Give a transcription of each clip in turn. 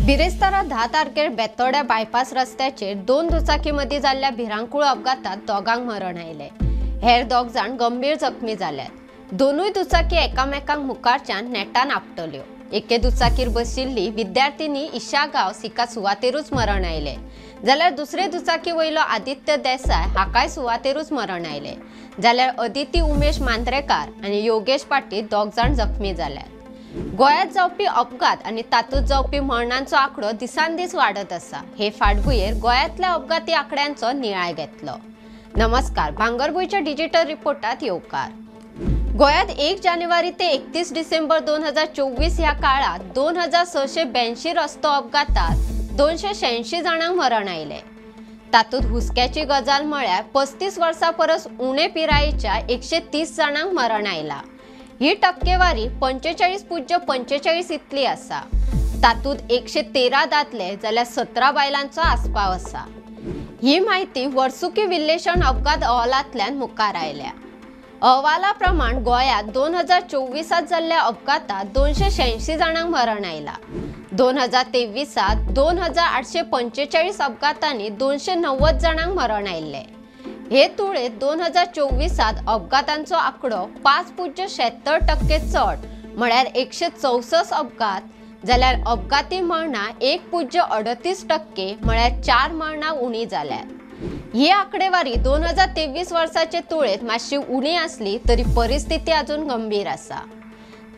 बिरेस्तारा 10 तारखेर बेतोड्या बायपास रस्त्याचेर 2 दुचाकी मदीं जाल्ल्या भिरांकूळ अपघातात दोगांक मरण आयलें। हेर 2 जाण गंभीर जखमी जाल्यात। दोनूय दुचाकी एकामेकांक मुखारच्यान नेटान आपटल्यो। एके दुचाकीर बशिल्ली विद्यार्थिनी ईशा गांवस हिका सुवातेरूच मरण आयलें, जाल्यार दुसरे दुचाकी वयलो आदित्य देसाय हाकाय सुवातेरूच मरण आयलें। जाल्यार अदिती उमेश मांद्रेकार आनी योगेश पाटील 2 जाण जखमी जाल्यात। गोंयांत जावपी अपघात आनी तातूंत जावपी मरणांचो आंकडो दिसान दीस वाडत आसा। हे फाटभुंयेर गोंयांतल्या अपघाती आंकड्यांचो नियाळ घेतलो। नमस्कार, भांगरभूंयच्या डिजिटल रिपोर्टात येवकार। गोंयांत 1 जानेवारी ते 31 डिसेंबर 2024 ह्या काळात 2682 रस्तो अपघातात 286 जाणांक मरण आयलें। तातूंत हुस्क्याची गजाल म्हळ्यार 35 वर्सां परस उणे पिरायेच्या 130 जाणांक मरण आयलां। ही टक्केवारी 45.45 इतली आसा। तातूंत 113 दादले जाल्यार 17 बायलांचो आस्पाव आसा। ही म्हायती वर्सुकी विश्लेशण अपघात अहवालांतल्यान मुखार आयल्या। अहवाला प्रमाण गोंयांत 2024 जाल्ल्या अपघातात 286 जाणांक मरण आयलां। 2023 2845 अपघातांनी 290 जाणांक मरण आयिल्लें। हे तुळेत 2024 अपघातांचो आंकडो 5.76% चड म्हळ्यार 164 अपघात, जाल्यार अपघाती मरणां 1.38% म्हळ्यार 4 मरणां उणी जाल्यात। ही आंकडेवारी 2023 वर्साचे तुळेत मातशी उणी आसली तरी परिस्थिती अजून गंभीर आसा।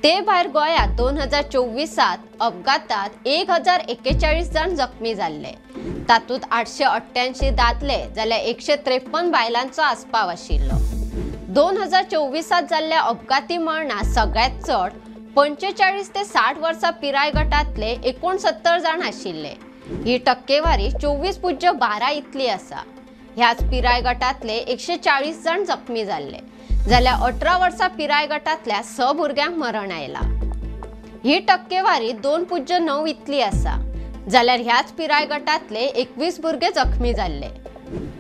ते भायर गोंयांत 2024 अपघातात 1041 जाण जखमी जाल्ले। तातूंत 888 दादले जाल्यार 153 बायलांचो आस्पाव आशिल्लो। 2024 जाल्ल्या अपघाती मरणां सगळ्यांत चड 45 ते 60 वर्सां पिराय गटांतले 69 जाण आशिल्ले। ही टक्केवारी 24.12 इतली आसा। ह्याच पिराय गटांतले 140 जाण जखमी जाल्ले, जाल्यार 18 वर्सां पिराय गटांतल्या 6 भुरग्यांक मरण आयलां। ही टक्केवारी 2.9 इतली आसा। जाल्यार ह्याच पिराय गटांतले 21 भुरगे जखमी जाल्ले।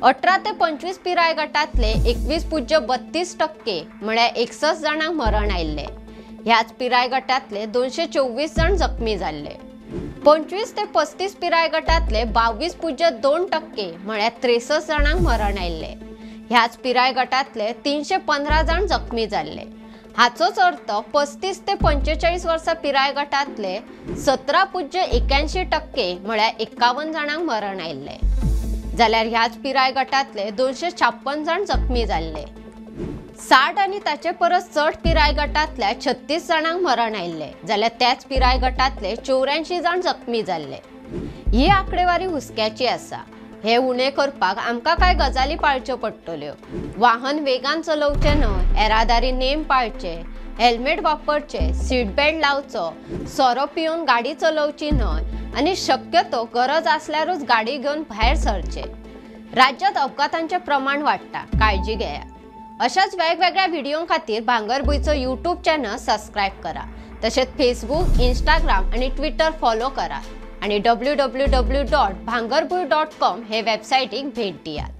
18 ते 25 पिराय गटांतले 21.32% म्हळ्यार 61 जाणांक मरण आयिल्लें। ह्याच पिराय गटांतले 224 जाण जखमी जाल्ले। 25 ते 35 पिराय गटांतले 22.2% म्हळ्यार 63 जाणांक मरण आयिल्लें। ह्याच पिराय गटांतले 315 जाण जखमी जाल्ले। हाचोच अर्थ 35 ते 45 वर्सां पिराय गटांतले 17.81% म्हळ्यार 51 जाणांक मरण आयिल्लें, जाल्यार ह्याच पिराय गटांतले 256 जाण जखमी जाल्ले। 60 आनी ताचे परस चड पिराय गटांतल्या 36 जाणांक मरण आयिल्लें, जाल्यार त्याच पिराय गटांतले 84 जाण जखमी जाल्ले। ही आंकडेवारी हुस्क्याची आसा। हे उणें करपाक आमकां कांय गजाली पाळच्यो पडटल्यो। वाहन वेगान चलोवचें न्हय, येरादारी नेम पाळचे, हेल्मेट वापरचें, सीट बेल्ट लावचो, सोरो पिवन गाडी चलोवची न्हय आनी शक्यतो गरज आसल्यारूच गाडी घेवन भायर सरचें। राज्यांत अपघातांचें प्रमाण वाडटा, काळजी घेयात। अशाच वेगवेगळ्या व्हिडिओ खातीर भांगरभूंयचो यूट्यूब चॅनल सबस्क्रायब करा, तशेंच फेसबूक, इंस्टाग्राम आनी ट्विटर फॉलो करा आणि www.bhangarbhuy.com हे वेबसाइटीक भेट दियात।